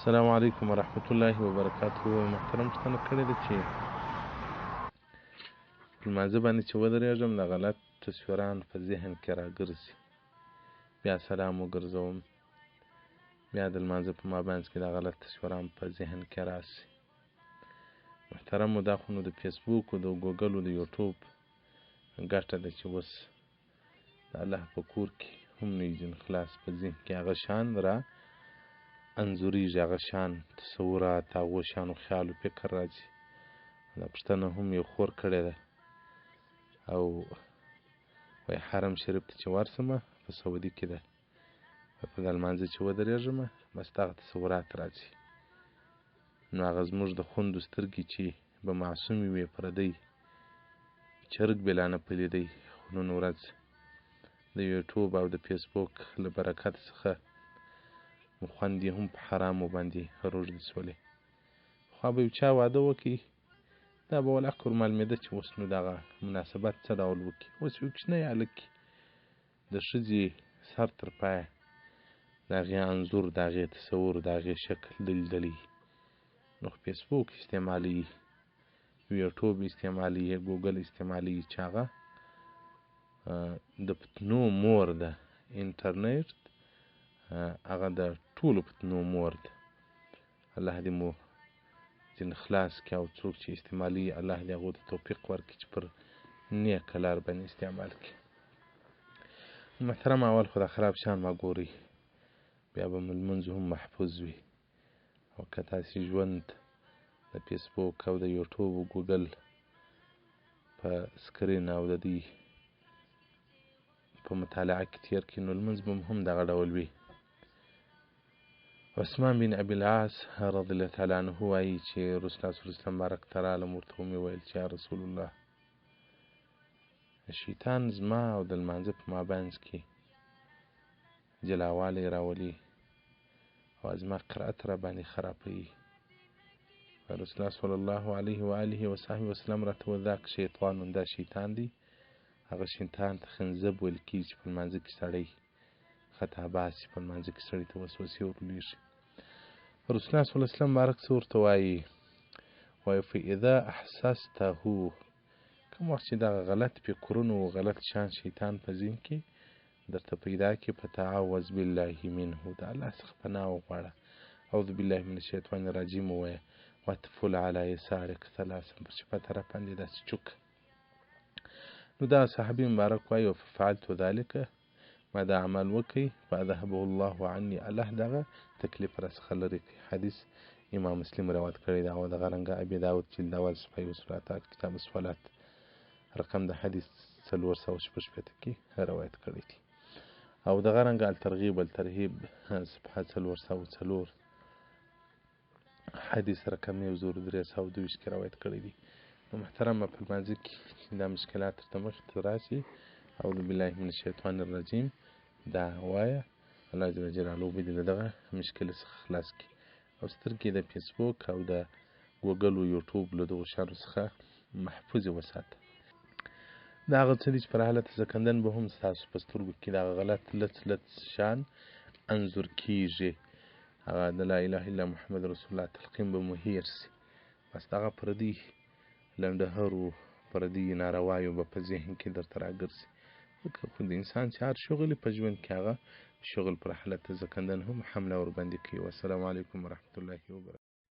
السلام علیکم ورحمت الله وبرکاته. محترم پوښتنه کړې ده چې په لمانځه باندې چې ودرېږم د غلط تصویران په ذهن کې راګرځي، بیا سلام وګرځوم، بیا د لمانځه په مابینځ کې دا غلط تصویران په ذهن کې راسي. محترمو دا خو نو د فیسبوک او د ګوګل او د یوټیوب ګټه ده چې اوس د الله په کور کې هم نه یو ځین خلاص، په ذهن کې هغه شان را انځورېږي، هغه شان تصورات، هغو شانو خیال و فکر راځي. دا پوښتنه هم یو خور کړې ده او وایي حرم شریف ته چې ورسمه په سعودي کې ده، په دا لمانځه چې ودرېږمه بس دغه تصورات راځي. نو هغه زموږ د خوندو سترګې چې به معصومې وې پردی چرګ به لا نه په لیدی، خو نن ورځ د یوټیوب او د فیسبوک له برکت څخه خوندې هم په حرامو باندې روږدې سولې. پخوا به یو چا واده وکړي دا به ولاکه ور معلومېده چې اوس نو دغه مناسبت څه ډول وکړي. اوس یو کوچنی هلک د ښځې سر تر پایه د هغې انځور، د هغې تصور، د هغې شکل دی لیدلی، نو خو فیسبوک استعمالوي، یوټیوب استعمالوي، ګوګل استعمالوي، چې هغه د فتنو مور ده. انټرنیټ هغه د ټولو فتنو مور ده. الله دې مو ځینې خلاص کړي او څوک چې استعمالوي الله دې هغو ته توفیق ورکړي چې پر نیکه لار باندې استعمال کړي. محترم اول خو دا خراب شیان مه ګورئ، بیا به مو لمونځ هم محفوظ وي. او که تاسې ژوند د فیسبوک او د یوټیوب او ګوګل په سکرین او د دوی په مطالعه کې تېر کړي نو لمونځ به مو هم دغه ډول وي. عثمان بن ابي العاص رضی الله تعالی عنه وایي چې رسول الله صلی الله علیه وسلم مبارک ته رالم، ورته ومې ویل چې یا رسول الله، شیطان زما او د لمانځه په مابینځ کې جلاوالی راولي او زما قرائت را باندې خرابوي. رسول الله صلی الله علیه و آله و صحبه وسلم راته وویل ذاک شیطان، دا شیطان دی. هغه شیطان ته خنزب ویل کېږي چې په لمانځه کې سړی خطا باسي، په لمانځه کې سړي ته وسوسې ورلوېږي. رسول الله صلی الله علیه وسلم مبارک څه ورته وایي؟ وایي فاذا احسسته، کوم وخت چې دغه غلط فکرونو او غلط شان شیطان په ذهن کې درته پیدا کړي، فتعوذ بالله منه، د الله څخه پناه وغواړه، اعوذ بالله من الشیطان الرجیم ووایه، واتفل علی یسارک ثلاثا، پر چپه طرف باندې داسې چوک. نو دا صحابي مبارک وایي ففعلت ذلک، ما دا عمل وکړي، فاذهبه الله عني، الله دغه تکلیف را څخه لرې کړي. حدیث امام مسلم روایت کړی دی او دغه رنګه ابي داود جلد اول صفحه یو سل اته کتاب الصلات رقم د حدیث 466 کې روایت کړی دی. او دغه رنګه الترغیب الترهیب صفحه 404 حدیث رقم 1322 کې روایت کړی دی. نو محترمه په لمانځه کې چې دا مشکلات درته مخې ته راشي، اعوذ بالله من الشیطان الرجیم دا وایه، الله جل جلاله به دې له دغه مشکل څخه خلاص کړي. او سترګې د فیسبوک او د ګوګل او یوټیوب له دغو شیانو څخه محفوظې وساته. دا هغه څه دي چې پر حالت ځکندن به هم ستاسو په سترګو کې دغه غلط لڅ لڅ شان انځور کېږي. هغه د لا اله الا محمد رسول الله تلقین به مو هېر سي. بس دغه پردي لنډهرو پردي ناروایو به په ذهن کې درته راګرځي. ځکه خو د انسان چې هر شغل په ژوند کې هغه شغل پر حالت ځکندن هم حمله ورباندې کوي. والسلام علیکم ورحمت الله وبرکاته.